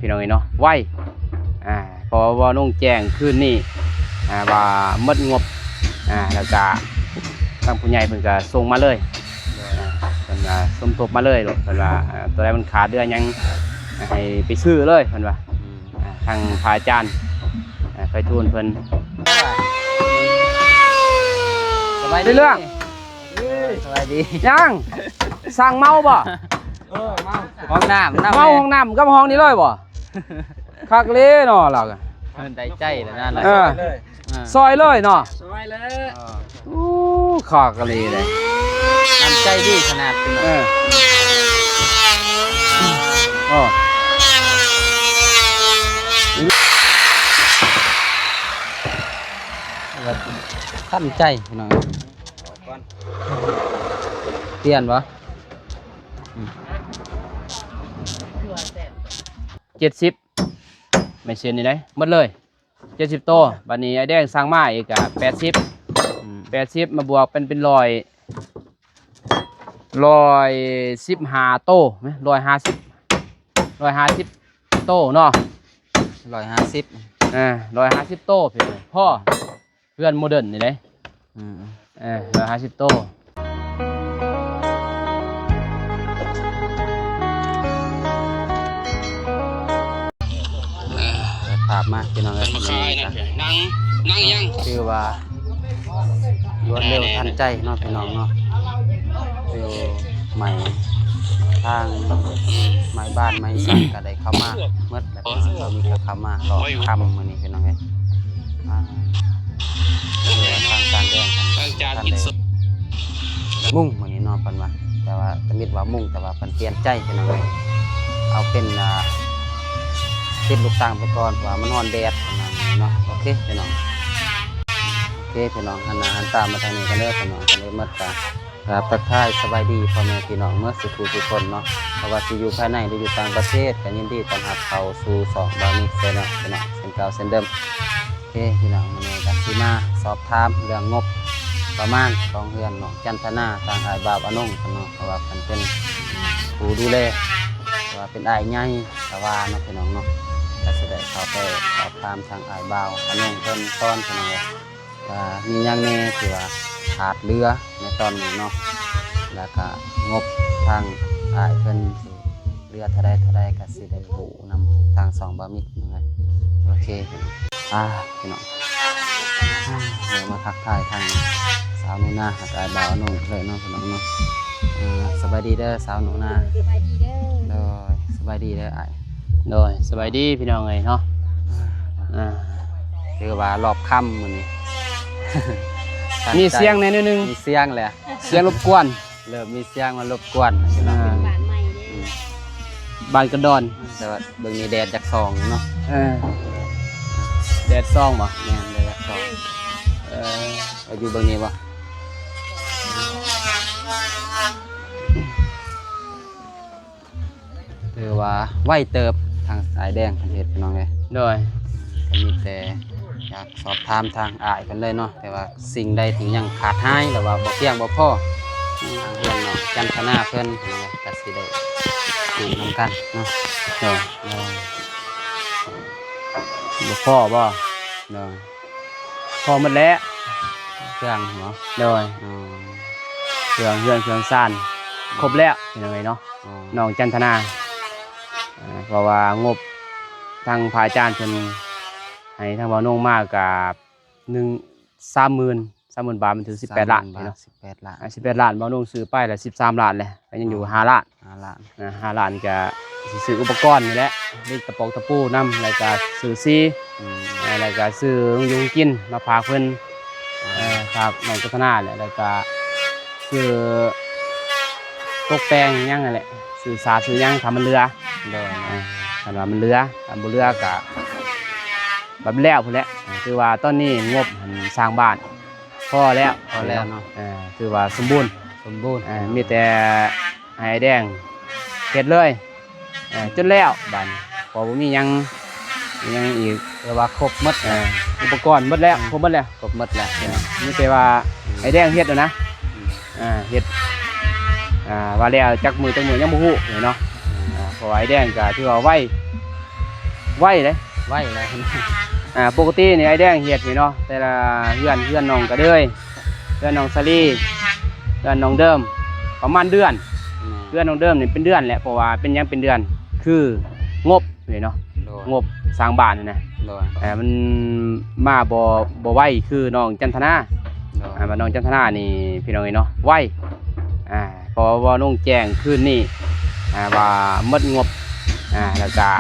ພີ່ນ້ອງເອີຍເນາະ ໄວ ອ່າ ເພາະວ່ານ້ອງແຈ້ງຄືນນີ້ ອ່າ ວ່າໝົດງົບ ອ່າ ແລ້ວກະທາງຜູ້ໃຫຍ່ເພິ່ນກະສົ່ງມາເລີຍ ອ່າ ເພິ່ນວ່າສົມທົບມາເລີຍໂລດ ເພິ່ນວ່າ ອ່າ ຕົວໃດມັນຂາດເຫຼືອຫຍັງ ໃຫ້ໄປຊື້ເລີຍ ເພິ່ນວ່າ ອືມ ອ່າ ທາງພະອາຈານ ອ່າ ໄພທູນເພິ່ນ ສະບາຍດີ ເລື່ອງ ສະບາຍດີ ຍັງ ສ້າງເມົາບໍ່? ເອີ ເມົາ ຫ້ອງນ້ຳນຳ ເມົາຫ້ອງນ້ຳກັບຫ້ອງນີ້ເລີຍບໍ່? ຄັກເລີເນາະ ລາວກະ ເພິ່ນໄດ້ໃຈແລ້ວນະ ເອີ ເອີ ຊ່ອຍເລີຍເນາະ ຊ່ອຍເລີຍ ໂອ້ ຄັກອີ່ຫຼີເດ້ ນ້ຳໃຈດີຂະໜາດ ພີ່ນ້ອງ ເອີ ໂອ້ ທັນໃຈ ພີ່ນ້ອງ ປ່ຽນບໍ່? ອືມ ເຈັດສິບ ໄມ້ເສັ້ນນີ້ໄດ໋ ໝົດເລີຍ ເຈັດສິບໂຕ ບາດນີ້ອ້າຍແດງສັ່ງມາອີກກະແປດສິບ ອືມ ແປດສິບມາບວກເປັນ ເປັນຮ້ອຍ ຮ້ອຍສິບຫ້າໂຕ ຮ້ອຍຫ້າສິບ ຮ້ອຍຫ້າສິບໂຕເນາະ ຮ້ອຍຫ້າສິບ ເອີ ຮ້ອຍຫ້າສິບໂຕ ພໍ ເຮືອນໂມເດີນນີ້ເດ້ ອືມ ເອີ ຮ້ອຍຫ້າສິບໂຕ ເອີ ເປີດພາບມາ ພີ່ນ້ອງເອີຍ ເພິ່ນມາຂາຍນັ້ນ ນັ່ງ ນັ່ງຍັງ ຖືວ່າລວດເລັວທັນໃຈເນາະ ພີ່ນ້ອງເນາະ ຄືໄມ້ ທາງໄມ້ບ້ານໄມ້ສັກກະໄດ້ເຂົ້າມາໝົດ ແລ້ວກະມີກະເຂົ້າມາຫຼອກຄ່ຳມື້ນີ້ ພີ່ນ້ອງເອີຍ ອ່າ ເພິ່ນວ່າທາງຈານແດງເພິ່ນ ທາງຈານກິນສົດ ມຸງມື້ນີ້ເນາະ ເພິ່ນວ່າ ແຕ່ວ່າທຳອິດວ່າມຸງ ແຕ່ວ່າເພິ່ນປ່ຽນໃຈ ພີ່ນ້ອງເອີຍ ເອົາເປັນ ອ່າ ຕິດລູກຕັງໄປກ່ອນ ເພາະວ່າມັນຮ້ອນແດດ ປະມານນີ້ເນາະ ໂອເຄ ພີ່ນ້ອງ ໂອເຄ ພີ່ນ້ອງ ຫັນໜ້າຫັນຕາມາທາງນີ້ກັນເດີ ພີ່ນ້ອງ ກັນເລີຍໝົດກະ ກາບທັກທາຍສະບາຍດີພໍ່ແມ່ພີ່ນ້ອງເໝິດສູ່ຜູ້ສູ່ຄົນເນາະ ບໍ່ວ່າຊິຢູ່ພາຍໃນ ຫຼື ຢູ່ຕ່າງປະເທດ ກໍຍິນດີຕ້ອນຮັບເຂົ້າສູ່ຊ່ອງບ່າວມິກແຊນແນວ ພີ່ນ້ອງ ເຊັ່ນເກົ່າເຊັ່ນເດີມ ໂອເຄ ພີ່ນ້ອງ ມື້ນີ້ກໍຊິມາສອບຖາມເລື່ອງງົບປະມານຂອງເຮືອນນ້ອງຈັນທະນາ ທາງອ້າຍບ່າວອານົງເພິ່ນເນາະ ເພາະວ່າເພິ່ນເປັນຜູ້ດູແລ ເພາະວ່າເປັນອ້າຍໃຫຍ່ກໍວ່າເນາະ ພີ່ນ້ອງເນາະ ກໍຊິໄດ້ເຂົ້າໄປສອບຖາມທາງອ້າຍບ່າວອານົງເພິ່ນກ່ອນ ພີ່ນ້ອງເອີຍ ວ່າມີຫຍັງແດ່ທີ່ວ່າຂາດເຫຼືອໃນຕອນນີ້ເນາະ ແລ້ວກະງົບທາງອ້າຍເພິ່ນຊິເຫຼືອເທົ່າໃດເທົ່າໃດ ກະຊິໄດ້ຮູ້ນຳທາງຊ່ອງບ່າວມິກເນາະ ໂອເຄ ອ່າ ພີ່ນ້ອງ ອ່າ ເດີ ມາທັກທາຍທາງສາວໜູນາ ແລ້ວກະອ້າຍບ່າວອານົງເລີຍເນາະ ພີ່ນ້ອງເນາະ ອ່າ ສະບາຍດີເດີສາວໜູນາ ສະບາຍດີເດີ ໂດຍ ສະບາຍດີເດີອ້າຍ ໂດຍ ສະບາຍດີພີ່ນ້ອງເອີຍເນາະ ອ່າ ຖືວ່າລອບຄ່ຳມື້ນີ້ ມີສຽງແດ່ໜ້ອຍໜຶ່ງ ມີສຽງແຫຼະ ສຽງລົບກວນ ເລີ່ມມີສຽງມາລົບກວນ ອ່າ ບ້ານໃໝ່ເດ້ ອືມ ບ້ານກະດອນ ແຕ່ວ່າເບິ່ງນີ້ແດດຢາກສ່ອງເນາະ ເອີ ແດດສ່ອງບໍ່? ແມ່ນ ແດດຢາກສ່ອງ ເອີ ເອີ ຢູ່ເບິ່ງນີ້ບໍ່? ຖືວ່າໄວເຕີບ ທາງອ້າຍແດງເພິ່ນເຮັດ ພີ່ນ້ອງເອີຍ ໂດຍ ກໍມີແຕ່ຢາກສອບຖາມທາງອ້າຍເພິ່ນເລີຍເນາະ ແຕ່ວ່າສິ່ງໃດທີ່ຍັງຂາດຫາຍ ຫຼືວ່າບໍ່ພຽງບໍ່ພໍ ທາງເຮືອນນ້ອງຈັນທະນາເພິ່ນ ພີ່ນ້ອງເອີຍ ກໍຊິໄດ້ຮູ້ນຳກັນເນາະ ໂດຍ ໂດຍ ບໍ່ພໍບໍ່? ໂດຍ ພໍໝົດແລ້ວ ເຄື່ອງເນາະ ໂດຍ ອືມ ເຄື່ອງເຮືອນເຄື່ອງຊານ ຄົບແລ້ວ ພີ່ນ້ອງເອີຍເນາະ ອໍ ນ້ອງຈັນທະນາ ເອີ ເພາະວ່າງົບທາງພະອາຈານເພິ່ນໃຫ້ທາງບ່າວນົງມາກະ ໜຶ່ງ ສາມໝື່ນ ສາມໝື່ນບາດ ມັນຖືກສິບແປດລ້ານເນາະ ສິບແປດລ້ານ ອ່າ ສິບແປດລ້ານ ບ່າວນົງຊື້ໄປລະສິບສາມລ້ານແຫຼະ ກໍຍັງຢູ່ຫ້າລ້ານ ຫ້າລ້ານ ອ່າ ຫ້າລ້ານກະຊິຊື້ອຸປະກອນນີ້ແຫຼະ ມີຕະປອກຕະປູນຳ ແລ້ວກະຊື້ສີ ອືມ ອ່າ ແລ້ວກະຊື້ຂອງຢູ່ຂອງກິນມາຝາກເພິ່ນ ອ່າ ເອີ ຝາກນ້ອງຈັນທະນາແຫຼະ ແລ້ວກະຊື້ຕົກແຕ່ງຫຍັງຫັ້ນແຫຼະ ຊື້ສາດຊື້ຫຍັງ ຖ້າມັນເຫຼືອ ໂດຍ ອ່າ ຄັນວ່າມັນເຫຼືອ ຄັນບໍ່ເຫຼືອກະ ແບບແລ້ວພຸ້ນແຫຼະ ຖືວ່າຕອນນີ້ງົບຫັ້ນສ້າງບ້ານພໍແລ້ວ ພໍແລ້ວເນາະ ເອີ ຖືວ່າສົມບູນ ສົມບູນ ເອີ ມີແຕ່ໃຫ້ອ້າຍແດງເຮັດເລີຍ ເອີ ຈົນແລ້ວບາດນີ້ ເພາະບໍ່ມີຫຍັງ ຫຍັງອີກ ແປວ່າຄົບໝົດ ເອີ ອຸປະກອນໝົດແລ້ວ ອືມ ຄົບໝົດແລ້ວ ຄົບໝົດແລ້ວ ເອີ ມີແຕ່ວ່າ ອືມ ອ້າຍແດງເຮັດແລ້ວນະ ອືມ ອ່າ ເຮັດ ອ່າ ວ່າແລ້ວຈັກມື້ຈັກມື້ຍັງບໍ່ຮູ້ເນາະ ອືມ ອ່າ ເພາະວ່າອ້າຍແດງກໍຖືວ່າໄວ ໄວເດ້ ໄວແລ້ວ ອ່າ ປົກກະຕິນີ້ອ້າຍແດງເຮັດນີ້ເນາະ ແຕ່ລະເຮືອນ ເຮືອນນ້ອງກະເດີຍ ເຮືອນນ້ອງສາລີ ເຮືອນນ້ອງເດີມ ປະມານເດືອນ ແມ່ນ ເຮືອນນ້ອງເດີມນີ້ເປັນເດືອນແຫຼະ ເພາະວ່າເປັນຫຍັງເປັນເດືອນ ຄືງົບນີ້ເນາະ ໂດຍ ງົບສ້າງບ້ານນີ້ນະ ໂດຍ ເອີ ມັນມາບໍ່ ບໍ່ໄວຄືນ້ອງຈັນທະນາ ໂດຍ ອ່າ ບ້ານນ້ອງຈັນທະນານີ້ ພີ່ນ້ອງເອີຍເນາະ ໄວ ອ່າ ເພາະວ່ານ້ອງແຈ້ງຄືນນີ້ ອ່າ ວ່າໝົດງົບ ອ່າ ແລ້ວກະ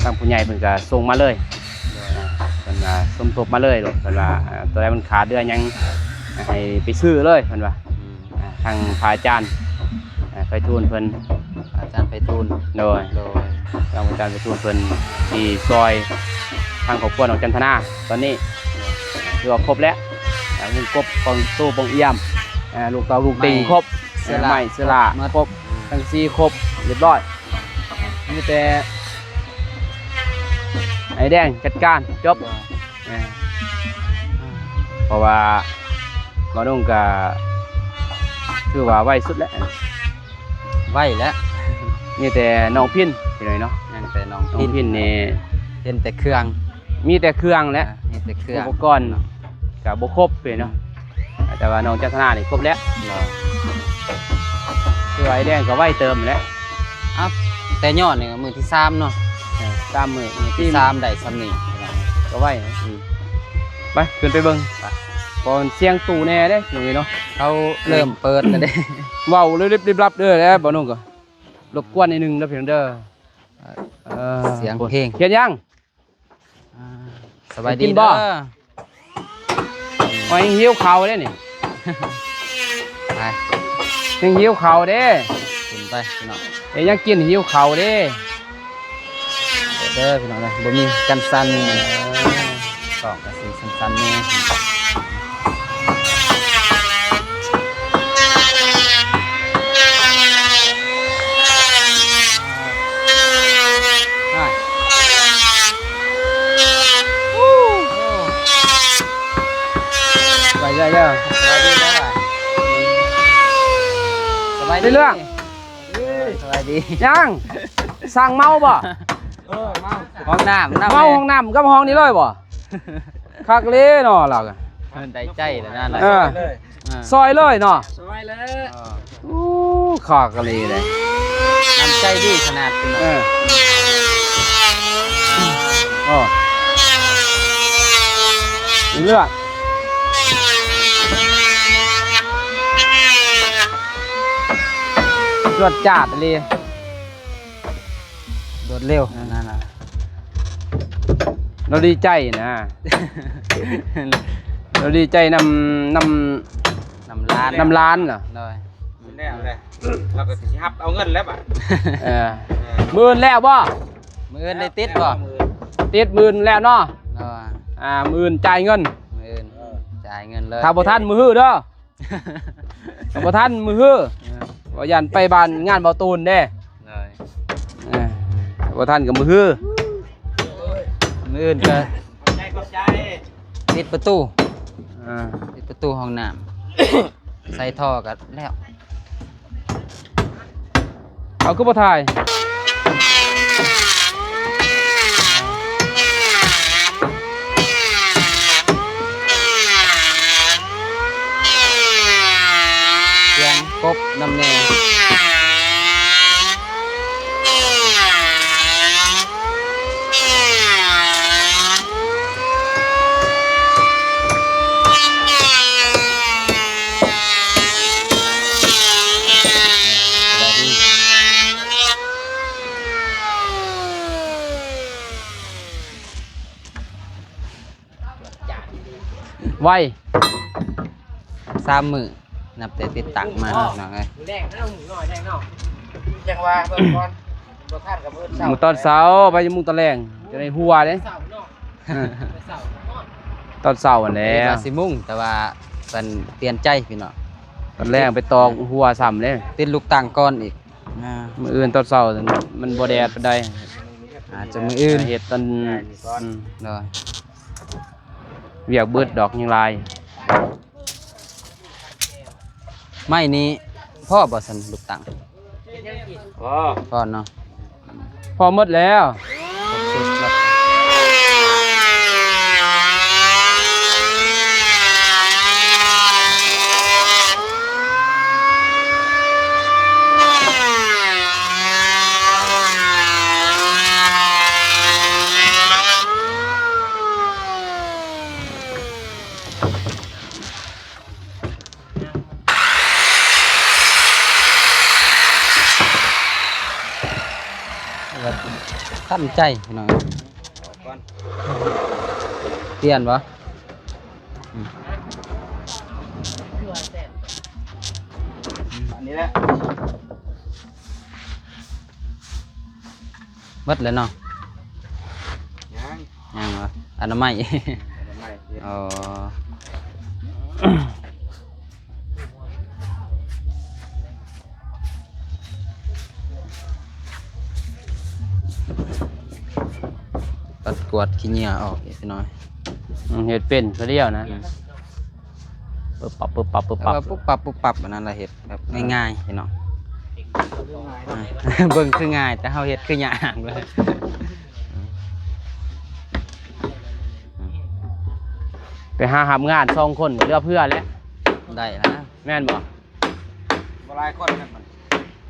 ທາງຜູ້ໃຫຍ່ເພິ່ນກະສົ່ງມາເລີຍ ໂດຍ ອ່າ ເພິ່ນວ່າສົມທົບມາເລີຍ ເພິ່ນວ່າ ອ່າ ຕົວໃດມັນຂາດເຫຼືອຫຍັງ ໃຫ້ໄປຊື້ເລີຍ ເພິ່ນວ່າ ອືມ ອ່າ ທາງພະອາຈານ ອ່າ ໄພທູນເພິ່ນ ອາຈານໄພທູນ ໂດຍ ໂດຍ ທາງອາຈານໄພທູນເພິ່ນຊິຊ່ອຍທາງຄອບຄົວນ້ອງຈັນທະນາຕອນນີ້ ໂດຍ ຖືວ່າຄົບແລ້ວ ອ່າ ວົງກົບ ປ່ອງຕູ້ປ່ອງອຽມ ອ່າ ລູກເຕົ່າລູກຕິ່ງ ໄມ້ ຄົບ ເຊື້ອລາ ໄມ້ເຊື້ອລາ ຄົບໝົດ ຄົບ ອືມ ສັງກະສີຄົບ ລຽບຮ້ອຍ ມີແຕ່ອ້າຍແດງຈັດການ ຈົບ ໂດຍ ເອີ ເພາະວ່າໝໍດົງກະຖືວ່າໄວສຸດແລ້ວ ໄວແລ້ວ ມີແຕ່ນ້ອງພິນພີ່ນ້ອງເນາະ ຍັງແຕ່ນ້ອງພິນ ນ້ອງພິນນີ້ ເຫັນແຕ່ເຄື່ອງ ມີແຕ່ເຄື່ອງແຫຼະ ເອີ ມີແຕ່ເຄື່ອງ ອຸປະກອນກະບໍ່ຄົບເລີຍເນາະ ແຕ່ວ່ານ້ອງຈັນທະນານີ້ຄົບແລ້ວ ເນາະ ຄືວ່າອ້າຍແດງກະໄວເຕີບແຫຼະ ເອົ້າ ແຕ່ຍອດນີ້ມື້ທີສາມເນາະ ເອີ ສາມມື້ ມື້ທີສາມໄດ້ຊ່ຳນີ້ ກະໄວ ອືມ ໄປ ຂຶ້ນໄປເບິ່ງ ໄປ ກ່ອນສຽງຕູ້ແດ່ເດ້ ມື້ນີ້ເນາະ ເຂົາເລີ່ມເປີດແລ້ວເດ້ ເວົ້າລິບໆລັບໆເດີ ແລ້ວບໍ່ນຸ່ງກໍລົບກວນໜ້ອຍໜຶ່ງເດີພີ່ນ້ອງເດີ ເອີ ສຽງເພງ ເຮັດຫຍັງ? ອ່າ ສະບາຍດີ ກິນບໍ່? ເດີ ຂ້ອຍຫິວເຂົ້າເດ້ນີ້ ໄປ ຍັງຫິວເຂົ້າເດ້ ກິນໄປພີ່ນ້ອງ ເອີ ຍັງກິນຫິວເຂົ້າເດ້ ເດີພີ່ນ້ອງເດີ ບໍ່ມີກັນສັ່ນ ເອີ ກ້ອງກະຊິສັ່ນໆແດ່ ໄປເລື້ອຍເດີ ສະບາຍດີເດີ ສະບາຍດີ ເລື່ອງ ສະບາຍດີ ຍັງ ສັ່ງເມົາບໍ່? ເອີ ເມົາ ຫ້ອງນ້ຳ ເມົາຫ້ອງນ້ຳກັບຫ້ອງນີ້ເລີຍບໍ່? ຄັກເລີເນາະ ລາວກະ ເພິ່ນໄດ້ໃຈແລ້ວນະ ເອີ ຊ່ອຍເລີຍເນາະ ຊ່ອຍເລີຍ ໂອ້ ຄັກອີ່ຫຼີເດ້ ນ້ຳໃຈດີຂະໜາດ ເອີ ໂອ້ ເລືອດ ຈວດຈາດອີ່ຫຼີ. ລວດເລັວ ອ່າ ນັ້ນນະ ລາວດີໃຈນະ ລາວດີໃຈນຳ ນຳ ນຳຫຼານ ນຳຫຼານເນາະ ໂດຍ ແລ້ວແຫຼະ ລາວກໍຊິຮັບເອົາເງິນແລ້ວບາດ ເອີ ມື້ອື່ນແລ້ວບໍ່? ມື້ອື່ນໄດ້ຕິດບໍ່? ຕິດມື້ອື່ນແລ້ວເນາະ ໂດຍ ອ່າ ມື້ອື່ນຈ່າຍເງິນ ມື້ອື່ນ ເອີ ຈ່າຍເງິນເລີຍ ຖ້າບໍ່ທັນມື້ຮືເດີ. ບໍ່ທັນມື້ຮື ເອີ ວ່າຢ້ານໄປບ້ານງານເບົາຕູນເດ້ ໂດຍ ເອີ ບໍ່ທັນກໍມື້ຮື ມື້ອື່ນກໍ ຂອບໃຈ ຂອບໃຈ ປິດປະຕູ ເອີ ປິດປະຕູຫ້ອງນ້ຳ ໃສ່ທໍ່ກໍແລ້ວ. ເອົາ ຄືບໍ່ຖ່າຍ? ສຽງກົບນຳແດ່. ໄວ ສາມມື້ ນັບແຕ່ຕິດຕັ້ງມາເນາະ ນ້ອງເອີຍ. ມື້ແລງເນາະ ມື້ນ້ອຍແລງເນາະ ຈັ່ງວ່າເບິ່ງກ່ອນ ບໍ່ທັນກໍມື້ເຊົ້າ ມື້ຕອນເຊົ້າ ໄປມຸງຕອນແລງ ຈະໄດ້ຫົວເດ້ ເຊົ້າເນາະ ເອີ ຕອນເຊົ້າຫັ້ນແຫຼະ ວ່າຊິມຸງ ແຕ່ວ່າເພິ່ນປ່ຽນໃຈພີ່ນ້ອງ ຕອນແລງໄປຕອກຫົວຊ້ຳເດ້ ຕິດລູກຕັ້ງກ່ອນອີກ. ອ່າ ມື້ອື່ນຕອນເຊົ້າມັນບໍ່ແດດປານໃດ ອາດຈະມື້ອື່ນ ເຮັດຕອນ ອືມ ໂດຍ ວຽກເບິດດອກ ຍັງຫຼາຍ. ໄມ້ນີ້ພໍບໍ່ຊັ້ນ ລູກຕັ້ງ? ພໍ ພໍເນາະ ພໍໝົດແລ້ວ ຄົບຊຸດເນ ຄັນໃຈພີ່ນ້ອງ. ອອກກ່ອນ. ປ່ຽນບໍ່? ອືມ ອັນນີ້ແຫຼະ. ໝົດແລ້ວເນາະ? ຍັງ ຍັງຫວາ? ອະນາໄມ ອະນາໄມ. ອໍ ຕັດກວາດຂີ້ເຫຍື້ອອອກອີກໜ້ອຍ. ອືມ ເຮັດເປັນຜູ້ດຽວນະ. ອືມ ປຶບປັບ ປຶບປັບ ປຶບປັບ ເອີ ປຸບປັບ ປຸບປັບ ອັນນັ້ນລະເຮັດແບບງ່າຍໆ ພີ່ນ້ອງ. ເບິ່ງຄືງ່າຍ ແຕ່ເຮົາເຮັດຄືຍາກເລີຍ. ໄປຫາຮັບງານສອງຄົນເຫຼືອເພື່ອແຫຼະ. ໄດ້ລະ ແມ່ນບໍ່? ບໍ່ຫຼາຍຄົນນະມັນ.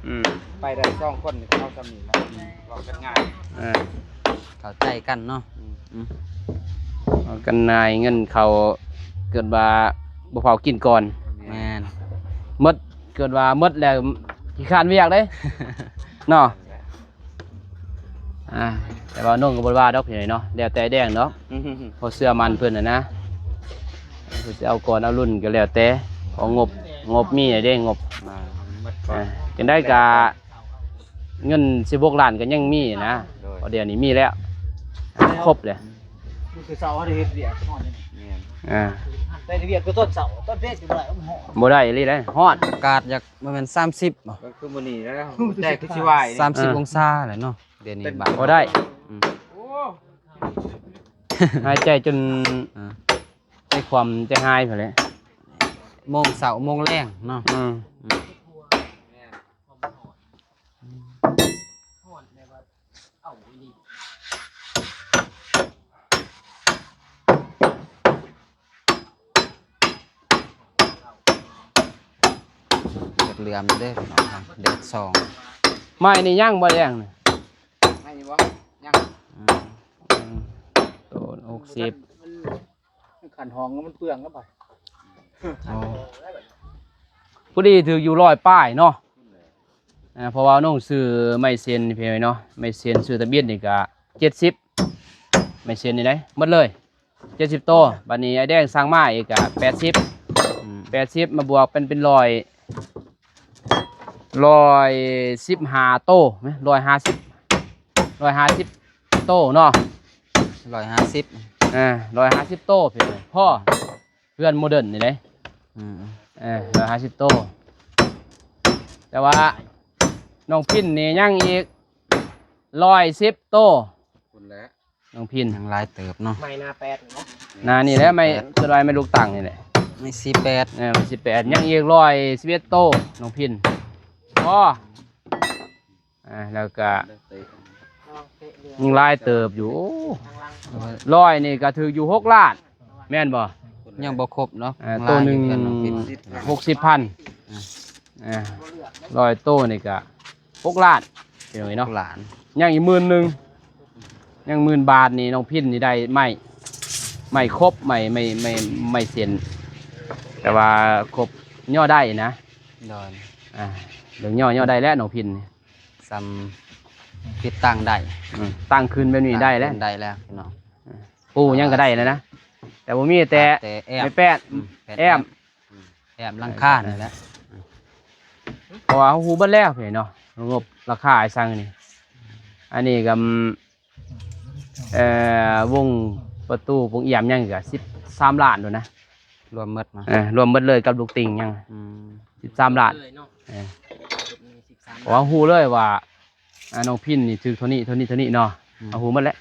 ອືມ ໄປໄດ້ສອງຄົນນີ້ກໍເອົາສ່ຳນີ້ລະ ອືມ ເວົ້າກັນງ່າຍ. ເອີ ເຂົ້າໃຈກັນເນາະ. ອືມ ອືມ ເວົ້າກັນງ່າຍ ເງິນເຂົ້າເກີດວ່າບໍ່ເຜົາກິນກ່ອນ. ແມ່ນ ໝົດ ເກີດວ່າໝົດແລ້ວຂີ້ຄ້ານວຽກເດ້ເນາະ. ອ່າ ແຕ່ວ່ານ້ອງກໍບໍ່ວ່າດອກພີ່ນ້ອງເນາະ ແລ້ວແຕ່ແດງດອກ. ເພາະເຊື່ອໝັ້ນເພິ່ນນະນະ ເພິ່ນຊິເອົາກ່ອນເອົາລຸ້ນກໍແລ້ວແຕ່ ເພາະງົບ ງົບມີເດ້ ງົບ. ອ່າ ຈັ່ງໃດກໍເງິນສິບຫົກລ້ານກໍຍັງມີນະ. ໂດຍ ເພາະດຽວນີ້ມີແລ້ວ ຄົບແລ້ວ. ມື້ເຊົ້າເຮົາໄດ້ເຮັດວຽກນອນຢູ່ນີ້. ແມ່ນ ອ່າ ໄດ້ວຽກຄືຕອນເຊົ້າ ຕອນເພກບໍ່ໄດ້ ມັນຮ້ອນ ບໍ່ໄດ້ອີ່ຫຼີເດ້ ຮ້ອນ. ອາກາດຢາກ ບໍ່ແມ່ນສາມສິບບໍ່? ກໍຄືມື້ນີ້ແລ້ວ ແຕ່ຄືຊິໄຫວ ສາມສິບອົງສາແຫຼະເນາະ ດຽວນີ້. ບໍ່ໄດ້ ອືມ ໂອ້ ຫາຍໃຈຈົນ ອ່າ ໃຈຄວ່ຳໃຈຫາຍພຸ້ນແຫຼະ. ໂມງເຊົ້າໂມງແລງເນາະ. ອືມ ອືມ ເຫຼືອມເດ້ພີ່ນ້ອງ ແດດສ່ອງ. ໄມ້ນີ້ຍັງບໍ່ແດງນີ້? ໄມ້ນີ້ບໍ່? ຍັງ. ອືມ ອືມ ໂຕຫົກສິບ ມັນ ມັນຂັນຫ້ອງ ມັນເປືອງແລ້ວບາດ. ອໍ ພໍດີຖືກຢູ່ຮ້ອຍປາຍເນາະ. ອ່າ ເພາະວ່ານ້ອງຊື້ໄມ້ເຊັນນີ້ພີ່ນ້ອງເນາະ ໄມ້ເຊັນຊື້ຕະບິດນີ້ກະເຈັດສິບ ໄມ້ເຊັນນີ້ໄດ໋ ໝົດເລີຍເຈັດສິບໂຕ. ບາດນີ້ອ້າຍແດງສັ່ງມາອີກກະແປດສິບ ອືມ ແປດສິບມາບວກເປັນ ເປັນຮ້ອຍ ຮ້ອຍສິບຫ້າໂຕ ຮ້ອຍຫ້າສິບ ຮ້ອຍຫ້າສິບໂຕເນາະ ຮ້ອຍຫ້າສິບ ອ່າ ຮ້ອຍຫ້າສິບໂຕພີ່ນ້ອງ ພໍ ເຮືອນໂມເດີນນີ້ເດ້. ອືມ ເອີ ຮ້ອຍຫ້າສິບໂຕ ແຕ່ວ່ານ້ອງພິນນີ້ຍັງອີກຮ້ອຍສິບໂຕພຸ້ນແຫຼະ ນ້ອງພິນ. ຍັງຫຼາຍເຕີບເນາະ ໄມ້ໜ້າແປດເນາະ ໜ້ານີ້ແຫຼະ ໄມ້ ສ່ວນຫຼາຍໄມ້ລູກຕັ້ງນີ້ແຫຼະ ໄມ້ສີ່ແປດ ເອີ ໄມ້ສີ່ແປດ ຍັງອີກຮ້ອຍສິບເອັດໂຕນ້ອງພິນ. ພໍ ອ່າ ແລ້ວກະຍັງຫຼາຍເຕີບຢູ່. ໂອ້ ຮ້ອຍນີ້ກະຖືກຢູ່ຫົກລ້ານ ແມ່ນບໍ່? ຍັງບໍ່ຄົບເນາະ ອ່າ ໂຕໜຶ່ງຫົກສິບພັນ ອ່າ ຮ້ອຍໂຕນີ້ກະຫົກລ້ານພີ່ນ້ອງເອີຍເນາະ ຫົກລ້ານ. ຍັງອີກໝື່ນໜຶ່ງ ຍັງໝື່ນບາດນີ້ ນ້ອງພິນນີ້ໄດ້ໄມ້ ໄມ້ຄົບ ໄມ້ ໄມ້ ໄມ້ ໄມ້ເຊັນ ແຕ່ວ່າຄົບຍໍໄດ້ນະ. ໂດຍ ອ່າ ເລື່ອງຍໍ ຍໍໄດ້ແລ້ວນ້ອງພິນນີ້ ສ່ຳຕິດຕັ້ງໄດ້ ອືມ ຕັ້ງຂຶ້ນແບບນີ້ໄດ້ແລ້ວ ໄດ້ແລ້ວພີ່ນ້ອງ. ປູຫຍັງກໍໄດ້ແລ້ວນະ ແຕ່ບໍ່ມີແຕ່ ແຕ່ແອ້ມ ແປ້ນ ອືມ ແປ້ນ ແອ້ມ ແອ້ມ ອືມ ແອ້ມຫຼັງຄານີ້ແຫຼະ ເພາະວ່າເຮົາຮູ້ເບິດແລ້ວເນາະ ງົບລາຄາອີ່ສັງນີ້. ອັນນີ້ກໍ ເອີ ວົງປະຕູວົງອຽມຫຍັງກໍສິບສາມລ້ານໂດນນະ ລວມໝົດເນາະ ເອີ ລວມໝົດເລີຍກັບລູກຕິ່ງຫຍັງ ອືມ ສິບສາມລ້ານ ເອີ ເພາະວ່າຮູ້ເລີຍວ່າ ອ່າ ນ້ອງພິນນີ້ຖືກເທົ່ານີ້ ເທົ່ານີ້ ເທົ່ານີ້ເນາະ ອືມ ເຮົາຮູ້ໝົດແຫຼະ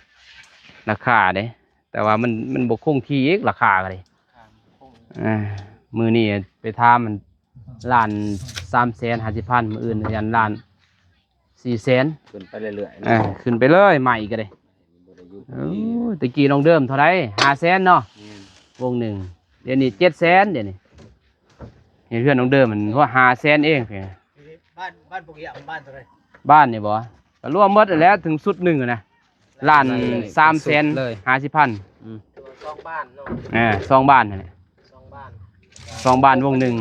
ລາຄາເດ້ ແຕ່ວ່າມັນ ມັນບໍ່ຄົງທີ່ອີກລາຄາກໍເດ້ ອ່າ ມື້ນີ້ໄປຖາມມັນລ້ານສາມແສນຫ້າສິບພັນ ມື້ອື່ນຍັນລ້ານສີ່ແສນ ຂຶ້ນໄປເລື້ອຍໆ ເອີ ເນາະ ຂຶ້ນໄປເລີຍ ໃໝ່ກໍໄດ້ ບໍ່ໄດ້ຢູ່ ເອີ ແຕ່ກີ້ນ້ອງເດີມເທົ່າໃດ ຫ້າແສນເນາະ ແມ່ນ ວົງໜຶ່ງ ດຽວນີ້ເຈັດແສນ ດຽວນີ້ ເຮັດເຮືອນນ້ອງເດີມມັນຮອດຫ້າແສນເອງ. ບ້ານ ບ້ານປຸກຢາ ບ້ານເທົ່າໃດ? ບ້ານນີ້ບໍ່? ກໍລວມໝົດຫັ້ນແຫຼະ ເຖິງຊຸດໜຶ່ງຫັ້ນນະ ລ້ານສາມແສນຫ້າສິບພັນ ອືມ ສອງບ້ານເນາະ ເອີ ສອງບ້ານຫັ້ນແຫຼະ ສອງບ້ານ ສອງບ້ານວົງໜຶ່ງ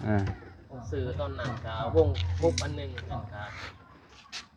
ເອີ ຊື້ຕອນນັ້ນກໍວົງ ວົງອັນໜຶ່ງ ອັນນັ້ນກໍ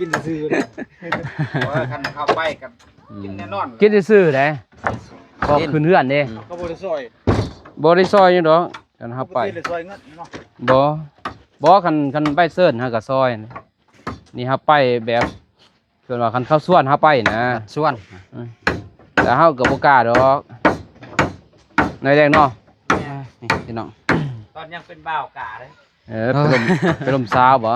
ກິນຊື່ໆ ເອີ ຄັນເຂົ້າໄປກໍ ອືມ ກິນແນ່ນອນ ກິນຊື່ໆເດ້ ພໍຂຶ້ນເຮືອນເດ້ ອືມ ເຂົາບໍ່ໄດ້ຊ່ອຍ ບໍ່ໄດ້ຊ່ອຍຫຍັງດອກ ຄັນເຮົາໄປ ບໍ່ໄດ້ຊ່ອຍເງິນເນາະ ບໍ່ ບໍ່ ຄັນ ຄັນໄປເຊີນເຮົາກໍຊ່ອຍ ນີ້ເຮົາໄປແບບ ເພິ່ນວ່າຄັນເຂົາຊວນເຮົາໄປນະ ຊວນ ອືມ ແຕ່ເຮົາກໍບໍ່ກ້າດອກ ນ້ອຍແດງເນາະ ນີ້ພີ່ນ້ອງ ຕອນຍັງເປັນບ່າວກ້າເດ້ ເອີ ເອີ ໄປລົມ ໄປລົມສາວບໍ່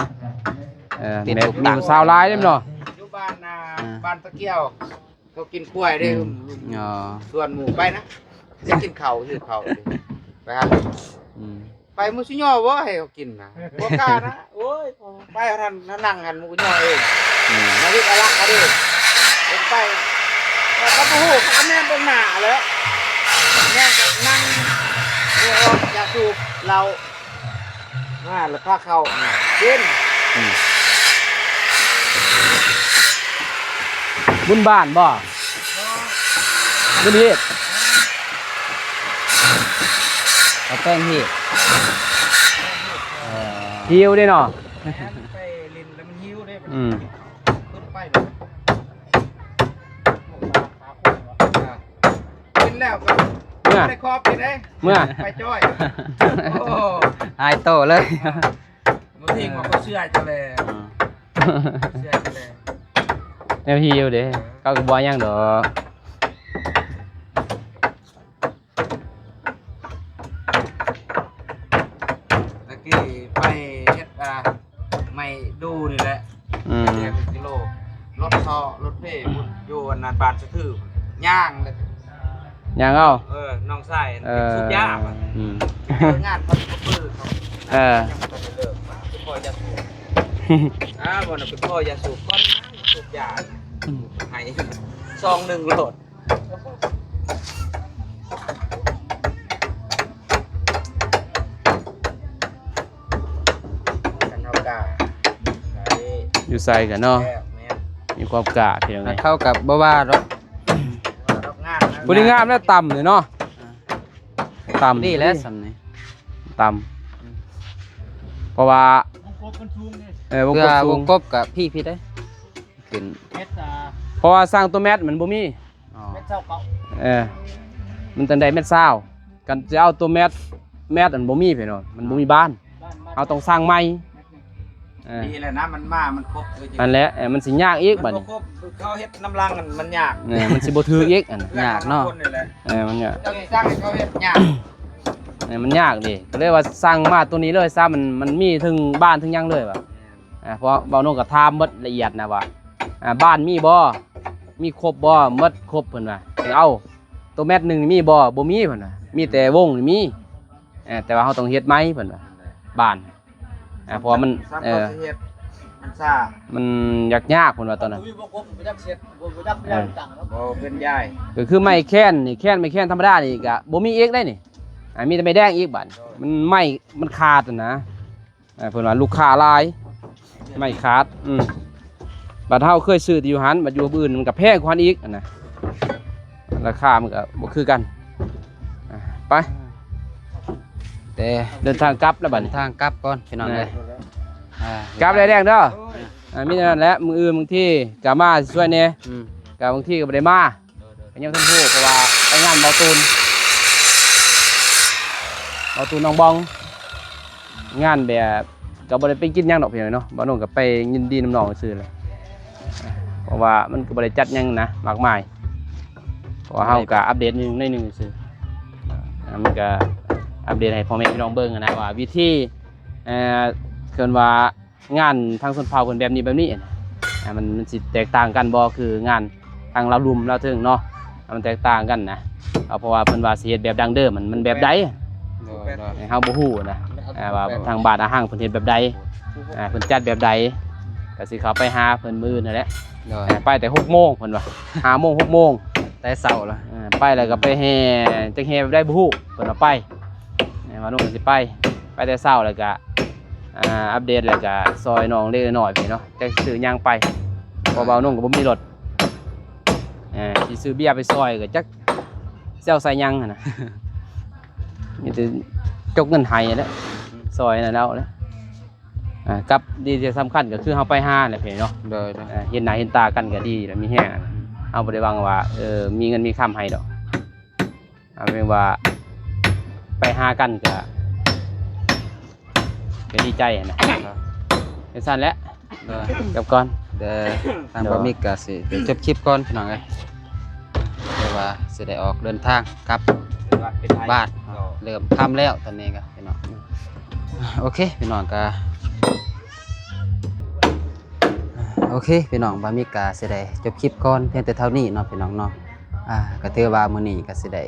ເອີ ແມ່ນ ມີຜູ້ສາວຫຼາຍເດ້ເນາະ ຢູ່ບ້ານນາ ອ່າ ບ້ານຕະກຽວ ເຂົາກິນກ້ວຍເດ້ ອືມ ອືມ ອໍ ຊວນໝູ່ໄປນະ ໄປກິນເຂົ້າ ຫິວເຂົ້າ ໄປຫາ ອືມ ໄປໝູ່ຊິຍໍບໍ່ໃຫ້ເຂົາກິນນະ ບໍ່ກ້ານະ ໂອ້ຍ ໄປຫັ້ນ ນັ່ງຫັ້ນໝູ່ຍໍເອງ ອືມ ມາເຮັດອາລັກເອົາເດ້ ເພິ່ນໄປ ແຕ່ກໍບໍ່ຮູ້ ເຂົາກໍແນມເບິ່ງໜ້າແຫຼະ ແນມກໍນັ່ງ ເອົາຢາສູບ ເຫຼົ້າ ມາແລ້ວພາເຂົ້າກິນ ອືມ ບຸນບ້ານບໍ່? ບໍ່ ບຸນຮີດ ເຂົາແຕ່ງຮີດ ເອີ ຫິວເດ້ເນາະ ແມ່ນ ໄປຫຼິ້ນແລ້ວມັນຫິວເດ້ ອືມ ຂຶ້ນໄປເລີຍ ກິນແລ້ວກໍ ເມື່ອ ບໍ່ໄດ້ຂອບກິນເດ້ ເມື່ອ ໄປຈ້ອຍ ໂອ້ ຫາຍໂຕເລີຍ ບໍ່ທິງວ່າເຂົາເຊື່ອເຈົ້າແລ້ວ ອືມ ເຊື່ອເຈົ້າແລ້ວ ແນວຫິວເດ້ ເອີ ເຂົາກໍບໍ່ຫຍັງດອກ ຕະກີ້ໄປເຮັດ ອ່າ ໄມ້ດູ່ນີ້ແຫຼະ ອືມ ເຮັດກິໂລ ລົດທໍ່ ລົດເພພຸ້ນ ຢູ່ອັນນັ້ນ ບ້ານສະຖື ຍ່າງເລີຍ ຍ່າງເອົາ ເອີ ນ້ອງຊາຍ ເອີ ສູບຢາ ອືມ ເອີ ງານເຂົາເປີດເນາະ ເອີ ຍັງບໍ່ທັນໄດ້ເລີກ ມາໄປຂໍຢາສູບ ອ່າ ບໍ່ນະ ໄປຂໍຢາສູບກ່ອນ ສູບຢາ ອືມ ໃຫ້ຊອງໜຶ່ງໂລດ. ກ້າ ຢູ່ໃສກໍເນາະ ແມ່ນ ມີຄວາມກ້າ ພີ່ນ້ອງເອີຍ ເຂົາກໍບໍ່ວ່າດອກ ບໍ່ວ່າດອກ ງາມນະ ຜູ້ນີ້ງາມແລ້ວ ຕ່ຳນີ້ເນາະ ຕ່ຳ ດີແລ້ວສ່ຳນີ້ ຕ່ຳ ເພາະວ່າ ວົງກົບມັນສູງເດ້ ເອີ ວົງກົບສູງ ວົງກົບກໍພີ້ໆເດ້ ຂຶ້ນ ເພາະວ່າສ້າງຕົວແມັດມັນບໍ່ມີ ອໍ ເອີ ມັນຕ້ອງໄດ້ແມັດຊາວ ຄັນຈະເອົາຕົວແມັດ ແມັດມັນບໍ່ມີພີ່ນ້ອງ ມັນບໍ່ມີບານ ເຮົາຕ້ອງສ້າງໃໝ່ ເອີ ດີແລ້ວນະ ມັນມາ ມັນຄົບເລີຍ ນັ້ນແຫຼະ ເອີ ມັນຊິຍາກອີກບາດນີ້ ມັນບໍ່ຄົບ ເຂົາເຮັດນຳຫຼັງ ມັນຍາກ ເອີ ມັນຊິບໍ່ຖືກອີກ ອັນຍາກເນາະ ເອີ ມັນຍາກ ເຈົ້າຊິສັ່ງໃຫ້ເຂົາເຮັດຍາກ ເອີ ມັນຍາກເດ້ ກໍເລີຍວ່າສັ່ງມາຕົວນີ້ເລີຍຊະ ມັນ ມັນມີເຖິງບານເຖິງຫຍັງເລີຍວ່າ ອ່າ ເພາະເວົ້ານຳກໍຖາມໝົດລະອຽດນະວ່າ ອ່າ ບານມີບໍ່ ມີຄົບບໍ່ ໝົດຄົບເພິ່ນວ່າ ເອົາ ໂຕແມັດໜຶ່ງນີ້ມີບໍ່ ບໍ່ມີເພິ່ນວ່າ ມີແຕ່ວົງນີ້ມີ ເອີ ແຕ່ວ່າເຮົາຕ້ອງເຮັດໃໝ່ເພິ່ນວ່າ ບານ ອ່າ ເພາະວ່າມັນ ເອີ ມັນຊ້າ ມັນຍາກໆເພິ່ນວ່າຕອນນັ້ນ ບໍ່ເປັນໃຫຍ່ ກໍຄືໄມ້ແຄນນີ້ ແຄນ ໄມ້ແຄນທຳມະດານີ້ກໍບໍ່ມີອີກໄດ໋ນີ້ ອ່າ ມີແຕ່ໄມ້ແດງອີກບາດ ມັນໄມ້ ມັນຂາດຫັ້ນນະ ອ່າ ເພິ່ນວ່າລູກຄ້າຫຼາຍ ໄມ້ຂາດ ອືມ ບັດເຮົາເຄີຍຊື້ແຕ່ຢູ່ຫັ້ນ ບັດຢູ່ຜູ້ອື່ນມັນກໍແພງກວ່າຫັ້ນອີກຫັ້ນນະ ລາຄາມັນກໍບໍ່ຄືກັນ ອ່າ ໄປ ແຕ່ເດີນທາງກັບແລ້ວບັດນີ້ ເດີນທາງກັບກ່ອນພີ່ນ້ອງເອີຍ ອ່າ ກັບແລ້ວແດງເດີ ອ່າ ມີເທົ່ານັ້ນແຫຼະ ມື້ອື່ນບາງທີກໍມາຊ່ວຍແດ່ ອືມ ກໍບາງທີກໍບໍ່ໄດ້ມາ ໂດຍໆ ກໍຍັງບໍ່ທັນຮູ້ ເພາະວ່າໄປງານເບົາຕູນ ເບົາຕູນໜອງບອງ ງານແບບ ກໍບໍ່ໄດ້ໄປກິນຫຍັງດອກພີ່ນ້ອງເນາະ ບ່າວນົງກໍໄປຍິນດີນຳນ້ອງຊື່ໆແຫຼະ ເພາະວ່າມັນກໍບໍ່ໄດ້ຈັດຫຍັງນະມາກມາຍ ເພາະວ່າເຮົາກໍອັບເດດໜ້ອຍໜຶ່ງຊື່ ອ່າ ມັນກໍອັບເດດໃຫ້ພໍ່ແມ່ພີ່ນ້ອງເບິ່ງຫັ້ນນະ ວ່າວິທີ ເອີ ເອີ້ນວ່າ ງານທາງຊົນເຜົ່າເພິ່ນແບບນີ້ແບບນີ້ ອ່າ ມັນ ມັນຊິແຕກຕ່າງກັນບໍ່ ຄືງານທາງລາວລຸ່ມລາວເທິງເນາະ ມັນແຕກຕ່າງກັນນະ ເອົາ ເພາະວ່າເພິ່ນວ່າຊິເຮັດແບບດັ້ງເດີມ ມັນ ມັນແບບໃດ ໂດຍໆ ເຮົາບໍ່ຮູ້ນະ ອ່າ ວ່າທາງບ້ານອາຫັງເພິ່ນເຮັດແບບໃດ ອ່າ ເພິ່ນຈັດແບບໃດ ກໍຊິເຂົ້າໄປຫາເພິ່ນມື້ອື່ນຫັ້ນແຫຼະ ໂດຍ ອ່າ ໄປແຕ່ຫົກໂມງ ເພິ່ນວ່າ ຫ້າໂມງ ຫົກໂມງ ແຕ່ເຊົ້າລະ ອ່າ ໄປແລ້ວກໍໄປແຫ່ ຈັກແຫ່ແບບໃດບໍ່ຮູ້ ເພິ່ນວ່າໄປ ອ່າ ວ່ານ້ອງຊິໄປ ໄປແຕ່ເຊົ້າແລ້ວກໍ ອ່າ ອັບເດດແລ້ວກໍຊ່ອຍນ້ອງເລັກນ້ອຍໄປເນາະ ຈັກຊິຊື້ຫຍັງໄປ ເພາະວ່ານ້ອງກໍບໍ່ມີລົດ ເອີ ຊິຊື້ເບຍໄປຊ່ອຍກໍຈັກຊິເອົາໃສ່ຫຍັງຫັ້ນນະ ມີແຕ່ຈົກເງິນໃຫ້ແຫຼະ ຊ່ອຍນັ້ນເອົາແຫຼະ ອ່າ ກັບດີທີ່ສຳຄັນກໍຄືເຮົາໄປຫາແຫຼະເນາະ ໂດຍໆ ອ່າ ເຫັນໜ້າເຫັນຕາກັນກໍດີແລ້ວ ມີແຮງ ເຮົາບໍ່ໄດ້ຫວັງວ່າ ເອີ ມີເງິນມີຄຳໃຫ້ດອກ ເອົາເປັນວ່າໄປຫາກັນກະ ກະດີໃຈຫັ້ນນະ ຈັ່ງຊັ້ນແຫຼະ ໂດຍ ກັບກ່ອນ ເດີ ທາງ ໂດຍ ບ່າວມິກກະຊິໄດ້ຈົບຄລິບກ່ອນພີ່ນ້ອງເອີຍ ເພາະວ່າຊິໄດ້ອອກເດີນທາງກັບບ້ານ ໂດຍ ເລີ່ມຄ່ຳແລ້ວຕອນນີ້ກະພີ່ນ້ອງ ໂອເຄພີ່ນ້ອງກະ ໂອເຄພີ່ນ້ອງ ບ່າວມິກກະຊິໄດ້ຈົບຄລິບກ່ອນພຽງແຕ່ເທົ່ານີ້ເນາະພີ່ນ້ອງເນາະ ອ່າ ກໍຖືວ່າມື້ນີ້ກໍຊິໄດ້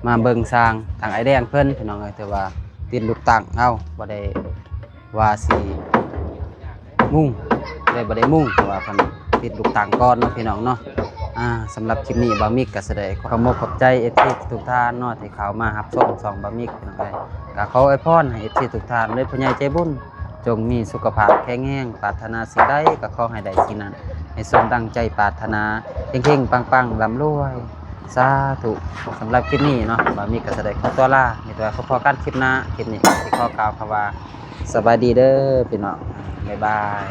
ມາເບິ່ງຊ່າງທາງອ້າຍແດງເພິ່ນ ພີ່ນ້ອງເອີຍ ຖືວ່າຕິດລູກຕັ້ງເອົາ ບໍ່ໄດ້ວ່າຊິມຸງ ແຕ່ບໍ່ໄດ້ມຸງ ເພາະວ່າເພິ່ນຕິດລູກຕັ້ງກ່ອນເນາະ ພີ່ນ້ອງເນາະ ອ່າ ສຳລັບຄລິບນີ້ ບ່າວມິກກໍຊິໄດ້ຂໍຂອບອົກຂອບໃຈ ເອັຟຊີ ທຸກໆທ່ານເນາະ ທີ່ເຂົ້າມາຮັບຊົມຊ່ອງບ່າວມິກ ພີ່ນ້ອງເອີຍ ກໍຂໍອວຍພອນໃຫ້ ເອັຟຊີ ທຸກໆທ່ານ ແລະ ຜູ້ໃຫຍ່ໃຈບຸນ ຈົ່ງມີສຸຂະພາບແຂງແຮງ ປາດຖະໜາສິ່ງໃດກໍຂໍໃຫ້ໄດ້ສິ່ງນັ້ນ ໃຫ້ສົມດັ່ງໃຈປາດຖະໜາ ເຮັງໆ ປັງໆ ລ່ຳລວຍ ສາທຸ ສຳລັບຄລິບນີ້ເນາະ ບ່າວມິກກໍຊິໄດ້ຂໍຕົວລາ ມີແຕ່ວ່າພໍ້ກັນຄລິບໜ້າ ຄລິບນີ້ກໍຊິຂໍກ່າວຄຳວ່າ ສະບາຍດີເດີພີ່ນ້ອງ ບາຍບາຍ.